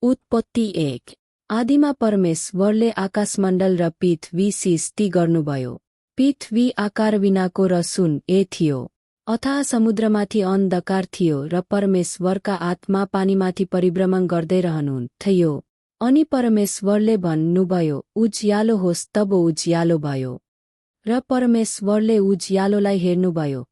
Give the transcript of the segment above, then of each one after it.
उत्पत्ति 1। आदिमा परमेश्वरले आकाशमण्डल र पृथ्वी सृष्टि गर्नुभयो। पृथ्वी आकार विनाको र शून्य थियो। अथाह समुद्रमाथि अन्धकार थियो र परमेश्वरका आत्मा पानीमाथि परिभ्रमण गर्दै रहनुहुन्थ्यो। अनि परमेश्वरले भन्नुभयो, उज्यालो होस्, तब उज्यालो भयो। र परमेश्वरले उज्यालोलाई हेर्नुभयो,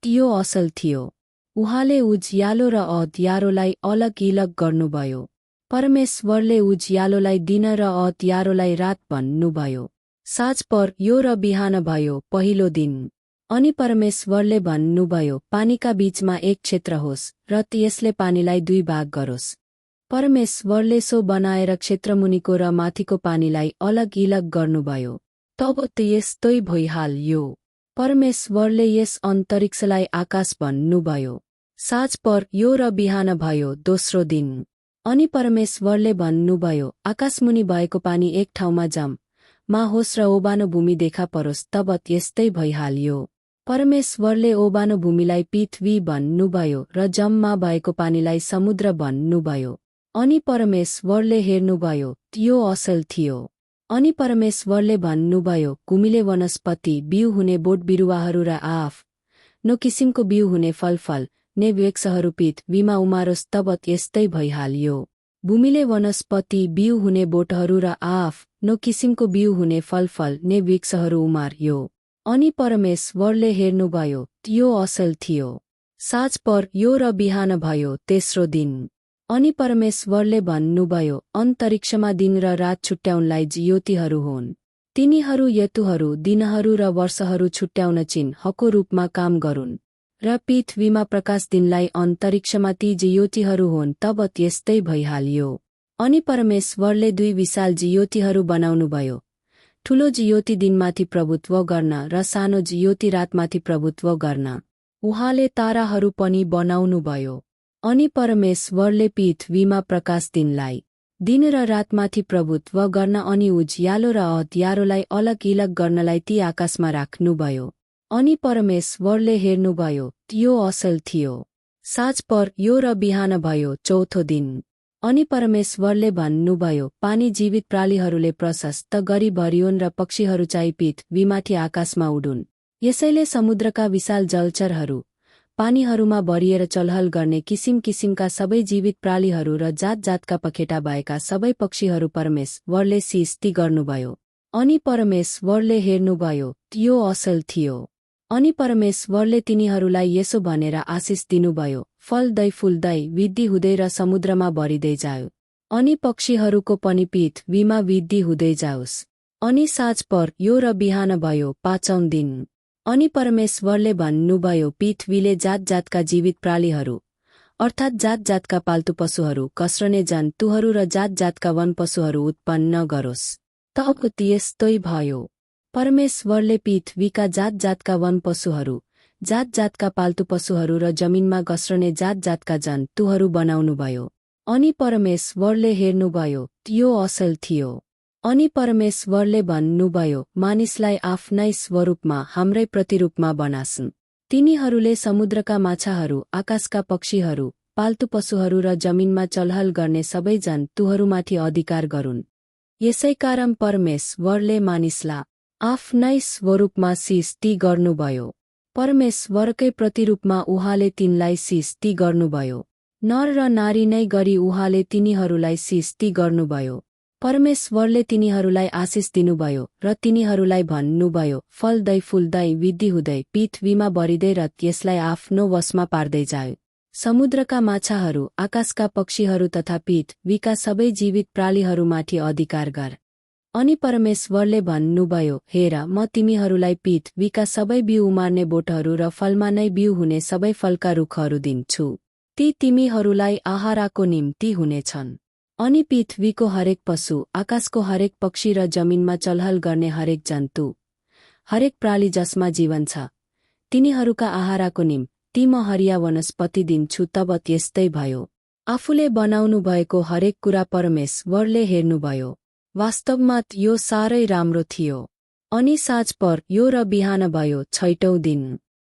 त्यो असल थियो। उहाँले उज्यालो र अँध्यारोलाई अलग-अलग गर्नुभयो। परमेश्वरले उज्यालोलाई दिन र अँध्यारोलाई रात भन्नुभयो। साँझ पर्यो र बिहान भयो, पहिलो दिन। अनि परमेश्वरले भन्नुभयो, पानीका बीचमा एक क्षेत्र होस् र यसले पानीलाई दुई भाग गरोस्। परमेश्वरले सो बनाएर क्षेत्रमुनिको र माथिको पानीलाई अलग-अलग गर्नुभयो। तब यस्तै भइहाल्यो। परमेश्वरले यस अन्तरिक्षलाई आकाश भन्नुभयो। साँझ पर्यो र बिहान भयो, दोस्रो दिन। अनि परमेश्वरले भन्नुभयो, आकाशमुनि भएको पानी एक ठाउँमा जम्मा होस् र ओबानो भूमि देखा परोस्। तब यस्तै भइहाल्यो। परमेश्वरले ओबानो भूमिलाई पृथ्वी भन्नुभयो र जम्मा भएको पानीलाई समुद्र भन्नुभयो। अनि परमेश्वरले हेर्नुभयो, त्यो असल थियो। अनि परमेश्वरले भन्नुभयो, भूमिले वनस्पति, बिउ हुने बोट बिरुवाहरू र आफ्नो किसिमको बिउ हुने फलफल ने वृक्षहरू पृथ्वीमा उमारोस्। तब यस्तै भइहाल्यो। भूमिले वनस्पति, बिउ हुने बोटहरू र आफ्नो किसिमको बिउ हुने फलफल ने वृक्षहरू उमार्यो। अनि परमेश्वरले हेर्नुभयो, त्यो असल थियो। साँझ पर्यो र बिहान भयो, तेस्रो दिन। अनि परमेश्वरले भन्नुभयो, अन्तरिक्षमा दिन र रात छुट्याउनलाई ज्योतिहरू हुन्। तिनीहरू ऋतुहरू, दिनहरू र वर्षहरू छुट्याउन चिन्हको रूपमा काम गरून्। र पृथ्वीमा प्रकाश दिनलाई अन्तरिक्षमा ती ज्योतिहरू हुन्। तब यस्तै भइहाल्यो। अनि परमेश्वरले दुई विशाल ज्योतिहरू बनाउनुभयो। ठूलो ज्योति दिनमाथि प्रभुत्व गर्न र सानो ज्योति रातमाथि प्रभुत्व गर्न। उहाँले ताराहरू पनि बनाउनुभयो। अनि परमेश्वरले पृथ्वीमा प्रकाश दिनलाई दिन र रातमाथि प्रभुत्व गर्न अनि उज्यालो र अँध्यारोलाई अलग-अलग गर्नलाई ती आकाशमा राख्नुभयो। अनि परमेश्वरले हेर्नुभयो, त्यो असल थियो। साँझ पर्यो र बिहान भयो, चौथो दिन। अनि परमेश्वरले भन्नुभयो, पानी जीवित प्राणीहरूले प्रशस्त गरी भरियोन् र पक्षीहरू चाहिँ पृथ्वीमाथि आकाशमा उडुन्। यसैले समुद्रका विशाल जलचरहरू, पानीहरूमा भरिएर चलहल गर्ने किसिम-किसिमका सबै जीवित प्राणीहरू र जात-जातका पखेटा भएका सबै पक्षीहरू परमेश्वरले सृष्टि गर्नुभयो। अनि परमेश्वरले हेर्नुभयो, त्यो असल थियो। अनि परमेश्वरले तिनीहरूलाई यसो भनेर आशिष दिनुभयो, फल्दै फुल्दै वृद्धि हुँदै र समुद्रमा भरिँदै जाऊ। अनि पक्षीहरूको पनि पृथ्वीमा वृद्धि हुँदै जाओस्। अनि साँझ पर्यो र बिहान भयो, पाँचौं दिन। अनि परमेश्वरले भन्नुभयो, पृथ्वीले जात-जातका जीवित प्राणीहरू, अर्थात् जात-जातका पाल्तु पशुहरू, कस्रने जन्तुहरू र जात-जातका वन पशुहरू उत्पन्न गरोस्। तब यस्तै भयो। परमेश्वरले पृथ्वीका जात-जातका वन पशुहरू, जात-जातका पाल्तु पशुहरू र जमिनमा गस्रने जात-जातका जन्तुहरू बनाउनुभयो। अनि परमेश्वरले हेर्नुभयो, त्यो असल थियो। अनि परमेश्वरले भन्नुभयो, मानिसलाई आफ्नै स्वरूपमा, हाम्रै प्रतिरूपमा बनासन्। तिनीहरूले समुद्रका माछाहरू, आकाशका पक्षीहरू, पाल्तु पशुहरू र जमिनमा चलहल गर्ने सबै जन्तुहरूमाथि अधिकार गरून्। यसैकारण परमेश्वरले मानिसलाई आफ्नै स्वरूपमा सृष्टि गर्नुभयो। परमेश्वरकै प्रतिरूपमा उहाँले तिनलाई सृष्टि गर्नुभयो। नर र नारी नै गरी उहाँले तिनीहरूलाई सृष्टि गर्नुभयो। परमेश्वरले तिनीहरूलाई आशिष दिनुभयो र तिनीहरूलाई भन्नुभयो, फल्दै फुल्दै वृद्धि हुँदै पृथ्वीमा भरिँदै र यसलाई आफ्नो वशमा पार्दै जाऊ। समुद्रका माछाहरू, आकाशका पक्षीहरू तथा पृथ्वीका सबै जीवित प्राणीहरूमाथि अधिकार गर। अनि परमेश्वरले भन्नुभयो, हेर, म तिमीहरूलाई पृथ्वीका सबै बिउ उमार्ने बोटहरू र फलमा नै बिउ हुने सबै फलका रुखहरू दिन्छु। ती तिमीहरूलाई आहारको निम्ति हुनेछन्। अनि पृथ्वीको हरेक पशु, आकाशको हरेक पक्षी र जमिनमा चलहल गर्ने हरेक जन्तु, हरेक प्राणी जसमा जीवन छ, तिनीहरूका आहारको निम्ति म हरिया वनस्पति दिन्छु। तब यस्तै भयो। आफूले बनाउनु भएको हरेक कुरा परमेश्वरले हेर्नुभयो। वास्तवमा यो साह्रै राम्रो थियो। अनि साँझ पर्यो र बिहान भयो, छैटौं दिन।